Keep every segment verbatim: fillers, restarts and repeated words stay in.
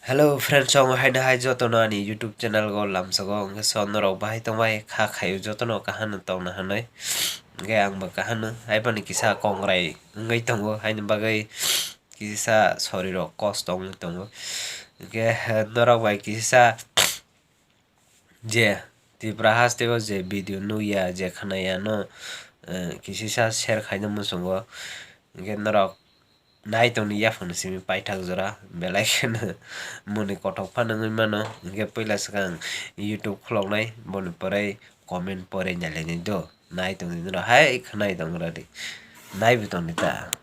Hello friends, ang haino hai jotono ani YouTube channel o lamsogo, hwnkhe so norok bahai tongbai kha khaio, jotono kaham no tongna hwnwi. Hwnkhe angbo kaham no, haibani kisa kongrai wngwi tongo, haini bagwi kisa sorry rok kosto wngwi tongo. Hwnkhe norok bai kisa je Tripura hasteo je video nukya, je khnaya no, eh, kisisa share khaina muchungo. Hwnkhe norok nai tongni yaphang simi paithak jora, belai kheno moni kothok phano wngwi mano. Hwnkhe puila swkang YouTube khuloknai, boni pore comment pore nailainai do. Nai tongni norok hai khnai tong radi. Naibo tongni ta.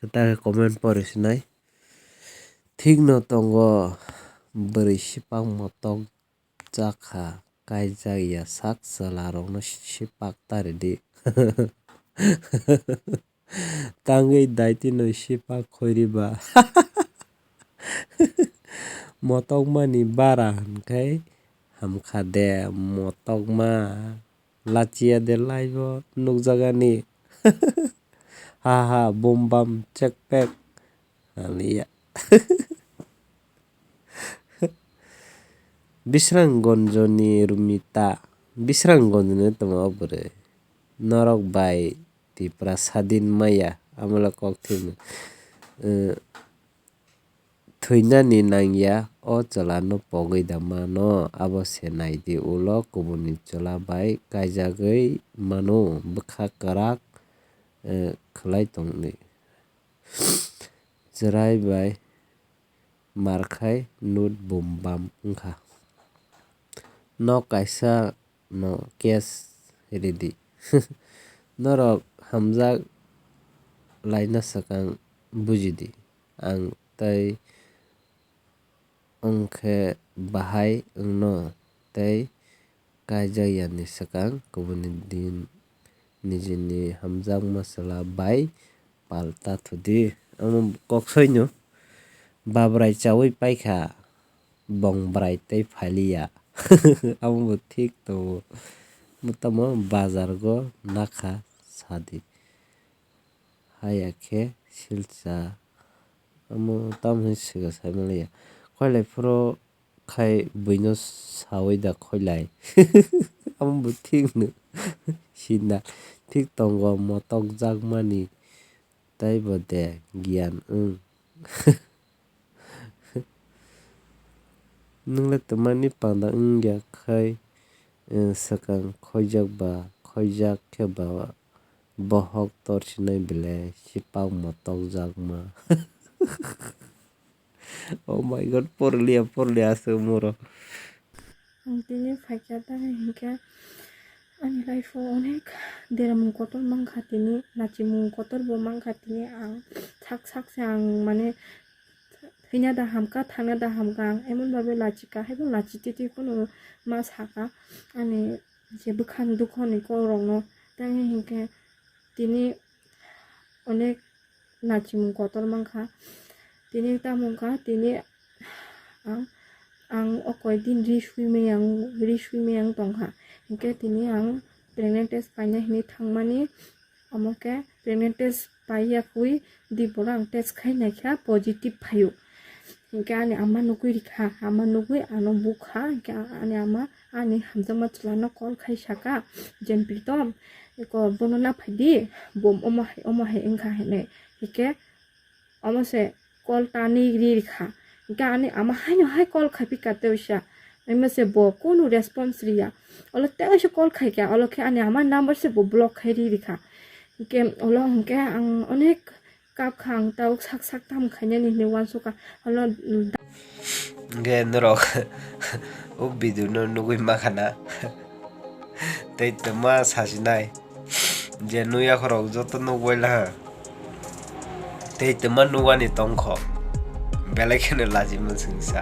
Kwtal comment pori sinai. Thikno tongo, bwrwi sipak motok jakha, kaijak ya sak chwla rokno sipak ta ridi. Tangwi daitino sipak khoiri ba. Motokmani bara hwnkhai hamkha de, motokma. Lachiya de laibo nukjagani. Ha ha, bum bam, chek pek. Aliya. Bisrang Gonjoni Rumita. Bisrang Gonjoni tongma o bwrwi. Norok bai Tipra sadin maya. Amole kok thwima. Eh, Thwinani nangya, o chwlano pogwi da mano, abo se naidi, ulo kubuni chwla bai kaijagwi mano, bwkha kwrak, eh, khwlai tongdi. Chwrai bai markhai nut bum bam wngkha. Nok kaisa no case ridi. Norok hamjak laina swkang bujidi. Ang tei wngkhe bahai wngno tei kaijak yani swkang kubuni din nijini hamjakma chwla bai palta thudi. Omo kok soino babrai chaui paikha, bong brai tei phailiya. Omo bo thik tongo. Bo tamo bazar go nakha sadi. Haya khe silsa. Omo tamo hwn swkang sai manliya. Khoilai phuru khai buino saui da khoilai. Omo bo thik no. Sinda thik tongo motok jakmani. Tei bo de giyan wng. Nwng le twmani panda wngya khai, eh, swkang khoijak ba, khoijak khe ba bohok torsinai belai sipak motok jakma. Oh my God, porliya, porliya aswk moro. Ang tini phaikha tamni hinkhe ani life o onek deramung kotor mankha tini, lachimung kotor bo mankha tini. Ang sak sak se ang mane thwina da hamkha, thangna da hamkha, ang emon babe lachikha, haibo lachi titi phano ma sakha ani je bwkhani dukhani kok rokno. Tamni hinkhe tini onek lachimung kotor mankha. Tini tamo wngkha, tini ang, ang o koi din ri sui maya wng, ri sui maya wng tongkha. Hinkhe tini ang pregnant test paina hinwi thangmani, omo khe pregnant test paiya kwi di boro ang test khai naikha, positive phaio. Hinkhe ani ama nugwi rikha, ama nugwi ano bukha, hinkhe ani ama ani hamjakma chwlano call khai saka, "Jen Pritom, eko bono naphaidi, bo omo hai, omo hai wngkha," hinwi. Hinkhe omo se call tanwi ri rikha. Hinkhe ani ama haino hai call khai phika tei oisa. Omo se bo kunu response riya. Olo tei oisa call khaikha, olo khe ani ama number se bo block khai ri rikha. Hinkhe olo hinkhe ang onek kap kha, ang tabuk sak sak tam khainani hinwi uansukha. Olo Hwnkhe norok o video no nugwi mankha na? Tei twma sasinai je nukya khorok joto nukbaila ha. Tei twma nukani tongkho. Belai kheno lachi mwswngsa.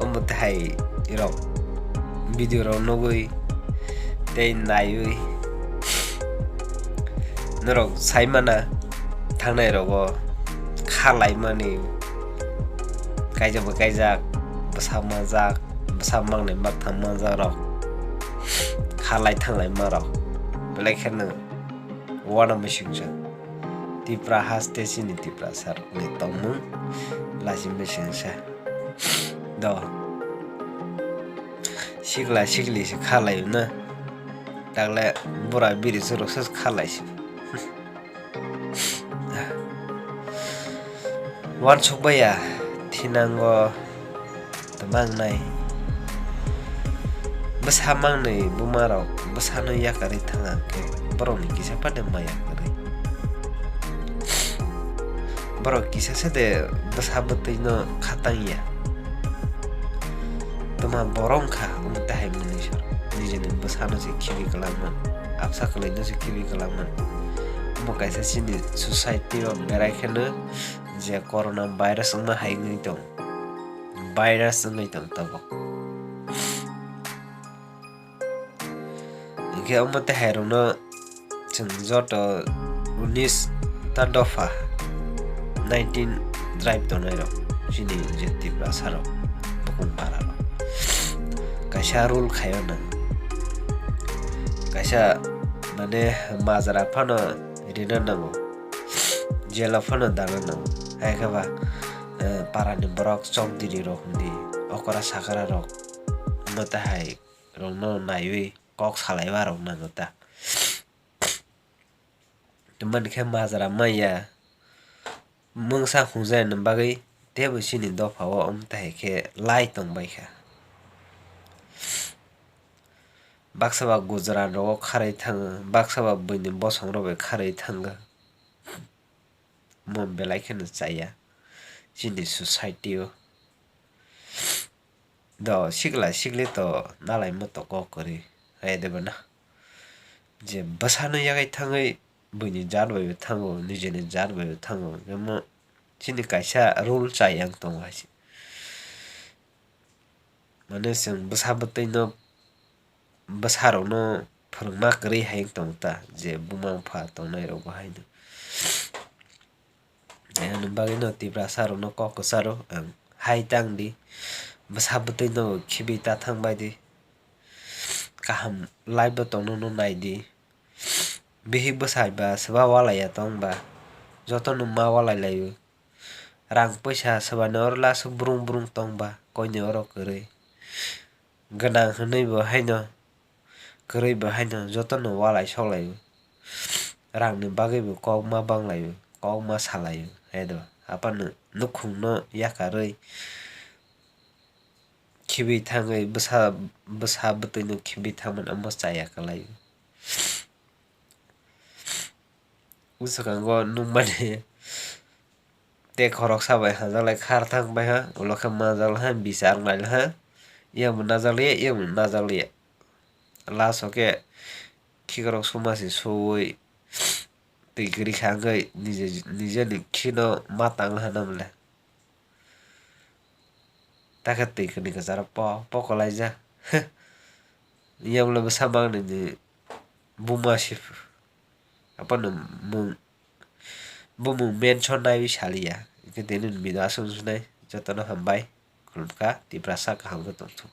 Omo tei hai rok video rok nugwi tei naiwi norok sai mana thangnai rogo kha laimani kaijak bai kaijak bwsa manjak, bwsa mangnai makthang manjak rok kha lai thang lai ma rok belai kheno uanama singsa. Tipra haste chini Tiprasa rokni tongmung lachi mwswngsa. Do. Sikla sikli se khalai na. Takle bura biri se roksa khalai se. Wansuk baya thinango. Tongma wngnai. Bwsa mangnwi buma rok bwsano yakarwi thanga khe borokni kisa phano ma yakarwi. Borok kisa se de bwsa bwtwi no khatang ya. Tongma borok wngkha omo tahai mwnwi sor. Nijini bwsano se khibi kwlangman. Absa kwlaino se khibi kwlangman. Omo kaisa chini society o berai kheno je corona virus wngma hai wngwi tong. Virus wngwi tong tabuk. Hwnkhe omo tei hai rokno chwng joto unis ta dopha, nineteen tribe tongnai rok chini je Tiprasa rok bukung para rok kaisa rule khaio nang kaisa mane majra phano rina nango, jela phano dana nango. Hai khe ba, eh, parani borok chokdiri rok hwndi okra sakra rok omo tei hai rokno naiwi kok salaiba rok nango ta. Tamani khe majra maya mungsa hwnjaini bagwi teibo chini dopha o omo tei hai khe lai tongbai kha. Baksa ba Gujarat rogo kharwi thango, baksa ba buini bosong rok bai kharwi thango. Omo belai kheno chaya chini society o. Do sikla sikli to nalaimo to kok kwrwi, hai de bana. Je bwsano yagai thangwi buini jat bai bo thango, nijeni jat bai bo thango, omo chini kaisa rule chaya wng tongo hai se. Mane chwng bwsa bwtwi no bwsa rokno phwrwngma kwrwi hai wng tongo ta, je buma bupha tongnai rok bo haino. Ani bagwi no Tiprasa rok no kok kwcharo ang hai tang di, bwsa bwtwi no khibi ta thang bai di, kaham life bo tongno no nai di, bihik bwsai ba swba walai ya tong ba, joto no ma walai lai o, rang puisa swbani oro last o brung brung tong ba koini oro kwrwi. Gwnang hwnwi bo haino kwrwi bo haino jotono walai soklaio. Rangni bagwi bo kok ma banglaio, kok ma salaio, hai do. Aphano nukhungno yakarwi khibi thangwi bwsa, bwsa bwtwino khibi thangmani omo chaya kwlaio. Bwswkango nukmani tei khoroksa bai hamjaklai kharthang baiha, ulo khe manjakha, bichar nailaha, eyang bo najakliya, eyang bo najakliya. Last o khe khikrok suma se suwi twi kwrwi kha wngwi nije, nijeni khino ma tanglaha namle. Takhe twi kwrwi kwcharo po, po kwlaijak. Eyang le bwsa mangnini buma se. Aphano mung, bumung mention naiwi saliya. Hwnkhe tini video aswk wngsunai. Jotono hambai. Khulumkha. Tiprasa kaham khe tongthok.